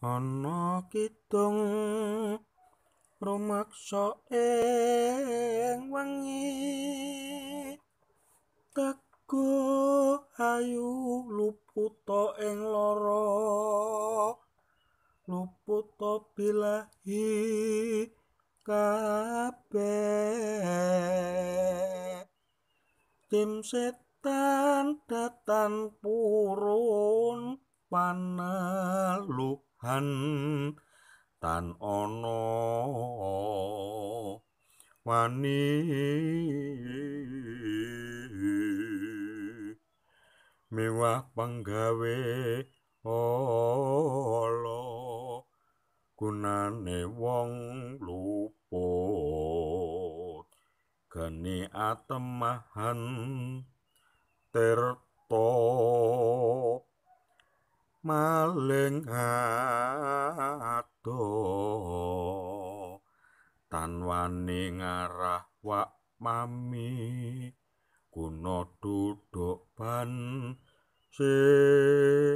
Ana kidung rumaksa ing wengi, teguh ayu luputa ing lara, luputa bilahi kabeh. Tim setan datan purun paneluhan tan ana wani mewah penggawe ala gunane wong luput geni atemahan tirta maling adoh tan wani ngarah wak mami guna duduk ban sira.